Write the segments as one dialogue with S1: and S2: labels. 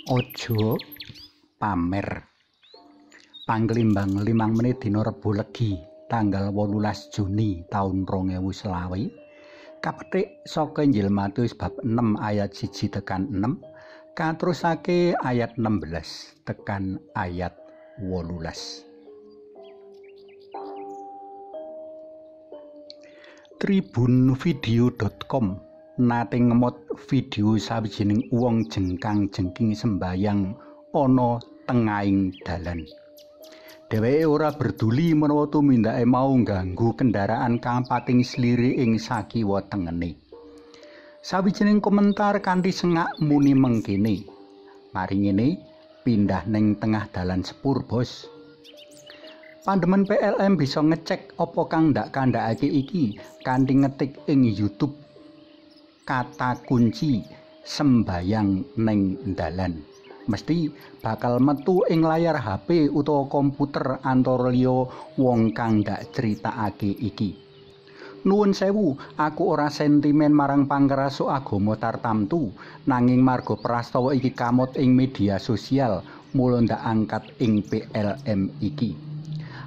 S1: Aja pamer. Panglimbang 5 menit dina Rebo Legi tanggal 18 Juni taun 2020 kapetik saka Injil Matius bab 6 ayat 1 tekan 6 katerusake ayat 16 tekan ayat 18. Tribunvideo.com nate ngemot video sawijining wong jengkang-jengking sembayang ana tengahing dalan. Dheweke ora berduli menawa tumindake mau ngganggu kendaraan kang pating slire ing sakiwa tengene. Sawijining komentar kanthi sengak muni mengkene. Mari ngene, pindah ning tengah dalan sepur, Bos. Pandemen PLM bisa ngecek apa kang ndak kandhakake iki kanthi ngetik ing YouTube kata kunci sembayang neng dalan. Mesti bakal metu ing layar HP utawa komputer antara liya wong kang ndak critakake iki. Nuwun sewu, aku ora sentimen marang pangkerasuk agama tartamtu, nanging marga prastawa iki kamot ing media sosial, mula ndak angkat ing PLM iki.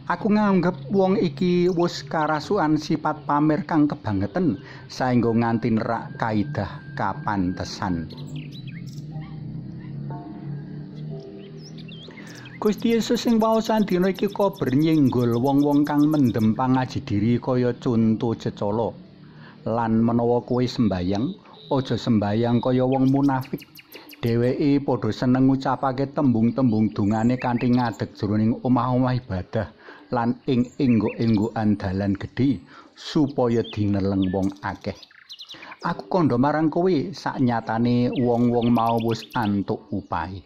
S1: Aku nganggep wong iki wis karasukan sifat pamer kang kebangeten saengga nganti nerak kaidah kapantesan. Gusti Yesus ing waosan dina iki kober nyenggol wong-wong kang mendem pangaji diri kaya conto cecala. Lan menawa kowe sembayang, aja sembayang kaya wong munafik. Dheweke padha seneng ngucapake tembung-tembung dungane kanthi ngadeg jroning omah-omah ibadah lan ing enggok-enggokan dalan gedhe supaya dineleng wong akeh. Aku kandha marang kowe, saknyatane wong-wong mau wis antuk upahe.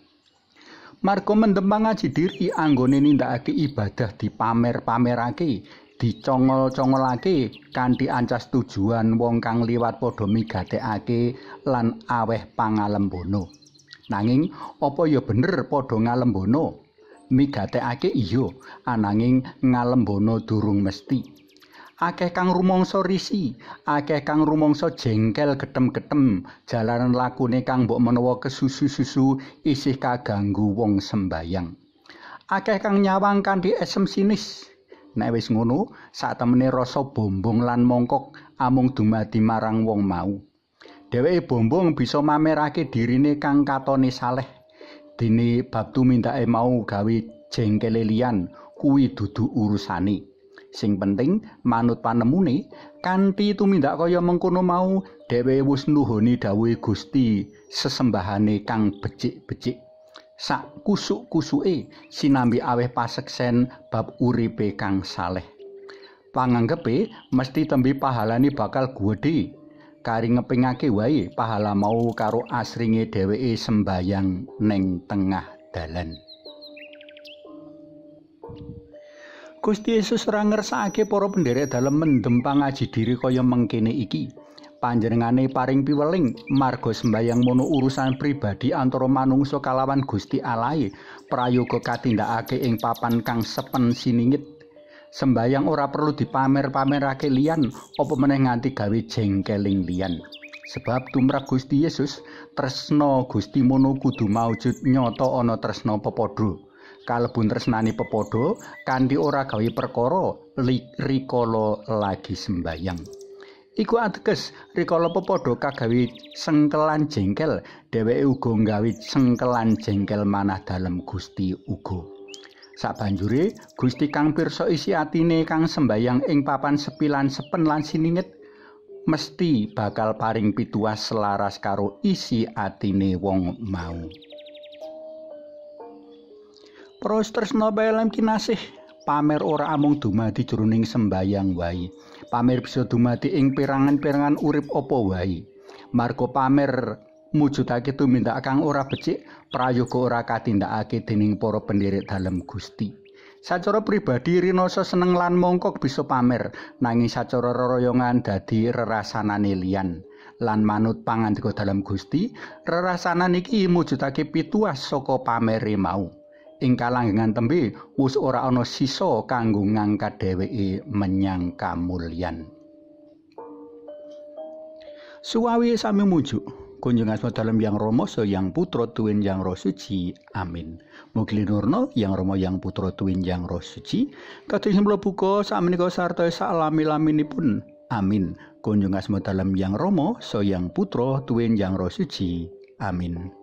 S1: Marga mendem pangaji diri anggone nindakake ibadah dipamer-pamerake, dicongol-congolake kanthi ancas tujuan wong kang liwat padha migatekake lan aweh pangalembono. Nanging apa ya bener padha ngalembono? Migatekake iya, ananging ngalembono durung mesti. Akeh kang rumangsa risi, akeh kang rumangsa jengkel getem-getem jalaran lakune kang mbok menawa kesusu-susu isih kaganggu wong sembayang. Akeh kang nyawang kanthi esem sinis. Nek wis ngono, saktemene rasa bombong lan mongkok amung dumadi marang wong mau. Dheweke bombong bisa mamerake dirine kang katone saleh. Dene bab tumindake mau gawe jengkele liyan, kuwi dudu urusane. Sing penting manut panemune, kanthi tumindak kaya mengkono mau, dheweke wis nuhoni dawuhe Gusti sesembahane kang becik-becik. Sak kusuk-kusuke sinambi aweh paseksen bab uripe kang saleh. Panganggepe mesti tembe pahalane bakal gedhe. Kari ngepingake wae pahala mau karo asringe dheweke sembayang ning tengah dalan. Gusti Yesus ora ngersakake para penderek dalem mendem pangaji diri kaya mengkene iki. Panjenengane paring piweling marga sembayang mono urusan pribadi antara manungsa kalawan Gusti Allahe, prayoga katindakake ing papan kang sepen siningit. Sembayang ora perlu dipamer-pamerake liyan, apa meneh nganti gawe jengkeling liyan. Sebab tumrap Gusti Yesus, tresna Gusti mono kudu maujud nyata ana tresna pepadha. Kalebun tresnane pepadha kanthi ora gawe perkara rikala lagi sembayang. Iku ateges rikala pepadha kagawe sengkelan jengkel, dheweke uga nggawe sengkelan jengkel manah dalem Gusti uga. Sabanjure Gusti kang pirsa isi atine kang sembayang ing papan sepi lan sepen lan siningit mesti bakal paring pituas selaras karo isi atine wong mau. Para tresna PLM kinasih, pamer ora amung dumadi jroning sembayang wae. Pamer bisa dumadi ing perangan-perangan urip apa wae. Marga pamer mujudake tumindak kang ora becik, prayoga ora katindakake dening para penderek dalem Gusti. Sacara pribadi rinasa seneng lan mongkok bisa pamer, nanging sacara reroyongan dadi rerasanane liyan. Lan manut pangandika dalem Gusti, rerasanan iki mujudake pituas saka pamere mau. Ing kalanggengan tembe wis ora ana sisa kanggo ngangkat dheweke menyang kamulyan. Suwawi sami mujuk. Kunjung asma dalem Yang Rama saha Yang Putra tuwin Yang Roh Suci. Amin. Mugi linurna Yang Rama Yang Putra tuwin Yang Roh Suci. Kados mlebu buka sakmenika sarta salami-laminipun. Amin. Kunjung asma dalem Yang Rama saha Yang Putra tuwin Yang Roh Suci. Amin.